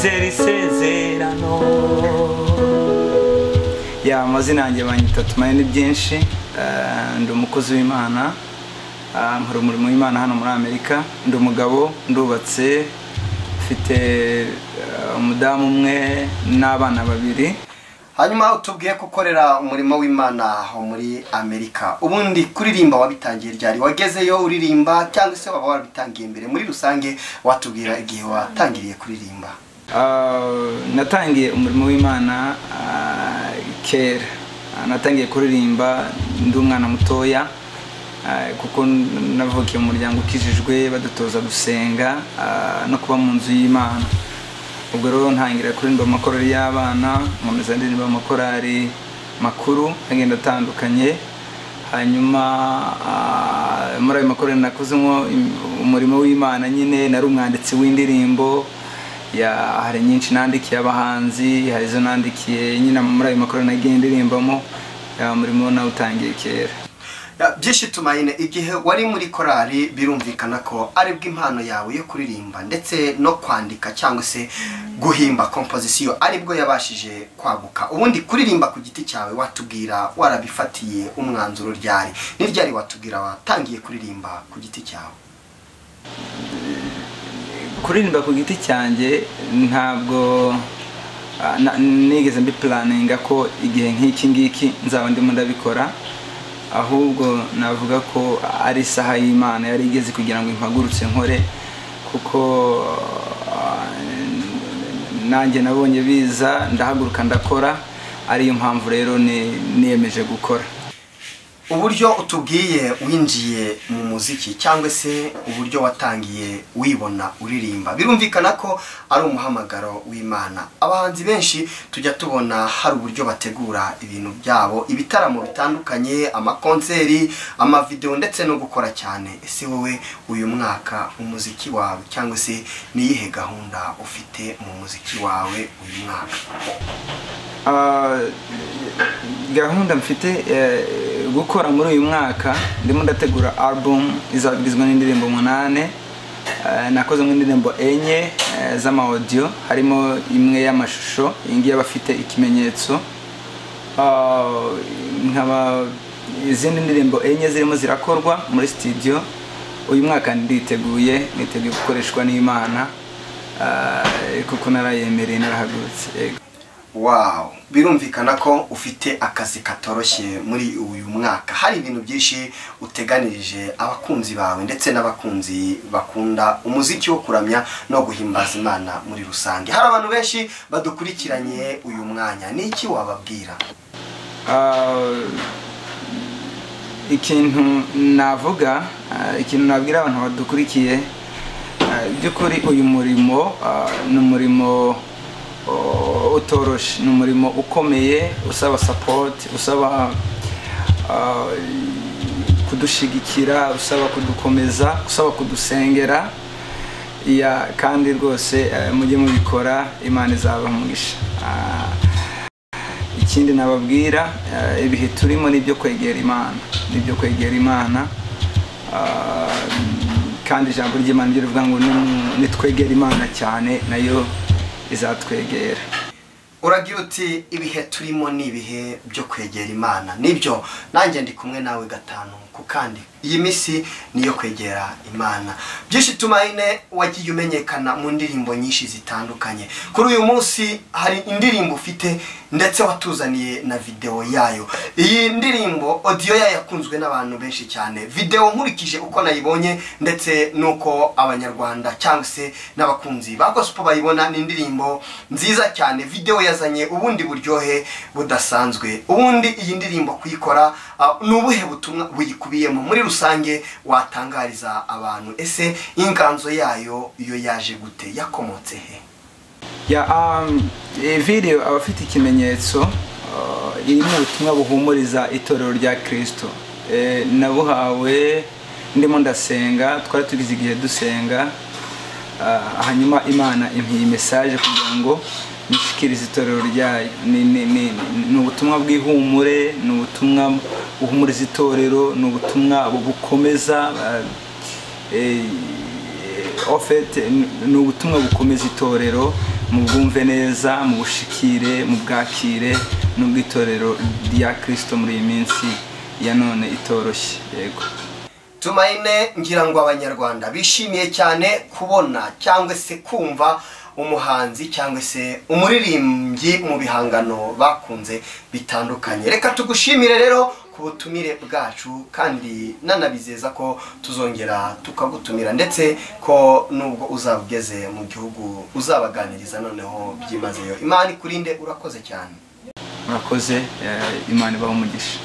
Nizera isezerano. Ya, amazina yanjye banyita Tumaini Byinshi, ndi umukozi w'Imana, nkora umurimo w'Imana hano muri Amerika. Ndi umugabo, ndubatse, mfite umudamu umwe n'abana babiri. Hanyuma utubwiye ko ukorera umurimo w'Imana aho muri Amerika. Ubundi kuririmba wabitangiye ryari? Wagezeyo uririmba cyangwa se waba warabitangiye mbere? Muri rusange watubwira igihe watangiriye kuririmba. Natangiye umurimo w'Imana kera. Natangiye kuririmba ndi umwana mutoya, kuko navukiye mu muryango ukijijwe, badutoza gusenga no kuba mu nzu y'Imana. Ubwo rero ntangira kuririmba amakorali y'abana, nkomeza ndirimba amakorali makuru agenda atandukanye. Hanyuma muri ayo makorali nakozemo umurimo w'Imana nyine, nari umwanditsi w'indirimbo. Ya, hari nyinshi nandikiye abahanzi, hari izo nandikiye nyine muri ayo makorali nagiye ndirimbamo. Ya, umurimo nawutangiye kera. Byinshi Tumaine, igihe wari muri korali birumvikana ko aribwo impano yawe yo kuririmba ndetse no kwandika cyangwa se guhimba composition aribwo yabashije kwaguka. Ubundi kuririmba ku giti cyawe watubwira warabifatiye umwanzuro ryari? Ni ryari watubwira watangiye kuririmba ku giti cyawe? Kuririmba ku giti cyanjye ntabwo nigeze mbiplaninga ko igihe nk'iki ngiki nzaba ndimo ndabikora, ahubwo navuga ko ari isaha y'Imana yari igeze kugira ngo impagurutse nkore, kuko nanjye nabonye biza ndahaguruka ndakora. Ariyo mpamvu rero niyemeje gukora. Uburyo utubwiye winjiye mu muziki cyangwa se uburyo watangiye wibona uririmba, birumvikana ko ari umuhamagaro w'Imana. Abahanzi benshi tujya tubona hari uburyo bategura ibintu byabo, ibitaramo bitandukanye, amakonseri, amavideo ndetse no gukora cyane. Ese wowe uyu mwaka umuziki wawe cyangwa se niyihe gahunda ufite mu muziki wawe uyu mwaka? Gahunda mfite gukora muri uyu mwaka, ndimo ndategura album izagizwe n'indirimbo 8. Nakoze mu indirimbo 4 z'ama audio, harimo imwe y'amashusho, iyi ngiyi abafite ikimenyetso. Nkaba izindi ndirimbo 4 zirimo zirakorwa muri studio. Uyu mwaka nditeguye, niteguye gukoreshwa n'Imana, kuko narayemereye, narahagurutse. Wow, birumvikana ko ufite akazi katoroshye muri uyu mwaka. Hari ibintu byinshi uteganirije abakunzi bawe ndetse n'abakunzi bakunda umuziki wo kuramya no guhimbaza Imana muri rusange. Hari abantu benshi badukurikiranye uyu mwanya, ni iki wababwira? Ikintu navuga, ikintu nabwira abantu badukurikiye, by'ukuri uyu murimo ni umurimo utoroshe, ni umurimo ukomeye, usaba support, usaba kudushigikira, usaba kudukomeza, usaba kudusengera. Ya, kandi rwose mujye mubikora, Imana izabaha umugisha. Ikindi nababwira, ibihe turimo nibyo kwegera Imana, nibyo kwegera Imana. Kandi ijambo ry'Imana rivuga ngo nitwegera Imana cyane nayo izatwegera. Uragira uti ibihe turimo ni ibihe byo kwegera Imana. Nibyo, nanjye ndi kumwe nawe gatanu ku kandi iyi misi niyo kwegera Imana. Byinshi Tumaine, wagiye umenyekana mu ndirimbo nyinshi zitandukanye. Kuri uyu munsi hari indirimbo ufite ndetse watuzaniye na video yayo. Iyi ndirimbo audio yayo yakunzwe n'abantu benshi cyane. Video nkurikije uko nayibonye ndetse nuko abanyarwanda cyangwa se n'abakunzi ba gospel bayibona, ni indirimbo nziza cyane. Video yazanye ubundi buryohe budasanzwe. Ubundi iyi ndirimbo kuyikora nubuhe butumwa buyikubiyemo muri rusange watangariza abantu? Ese inganzo yayo iyo yaje gute, yakomotse he? Ya, video abafite ikimenyetso irimo ubutumwa buhumuriza itorero rya Kristo. Nabuhawe ndimo ndasenga, twari tugize igihe dusenga, hanyuma Imana impiye message kugira ngo nishikirize itorero ryayo. Ni ubutumwa bw'ihumure, ni ubutumwa buhumuriza itorero, ni ubutumwa bukomeza, en fait ni ubutumwa bukomeza itorero. Mubwumve neza, mubushikire, mubwakire, nubwo itorero rya Kristo muri iyi minsi ya none itoroshye. Yego. Tumaine, ngira ngo Abanyarwanda bishimiye cyane kubona cyangwa se kumva umuhanzi cyangwa se umuririmbyi mu bihangano bakunze bitandukanye. Reka tugushimire rero ku butumire bwacu, kandi nanabizeza ko tuzongera tukagutumira, ndetse ko nubwo uzaba ugeze mu gihugu uzabaganiriza noneho byimazeyo. Imana ikurinde, urakoze cyane. Murakoze, Imana ibahe umugisha.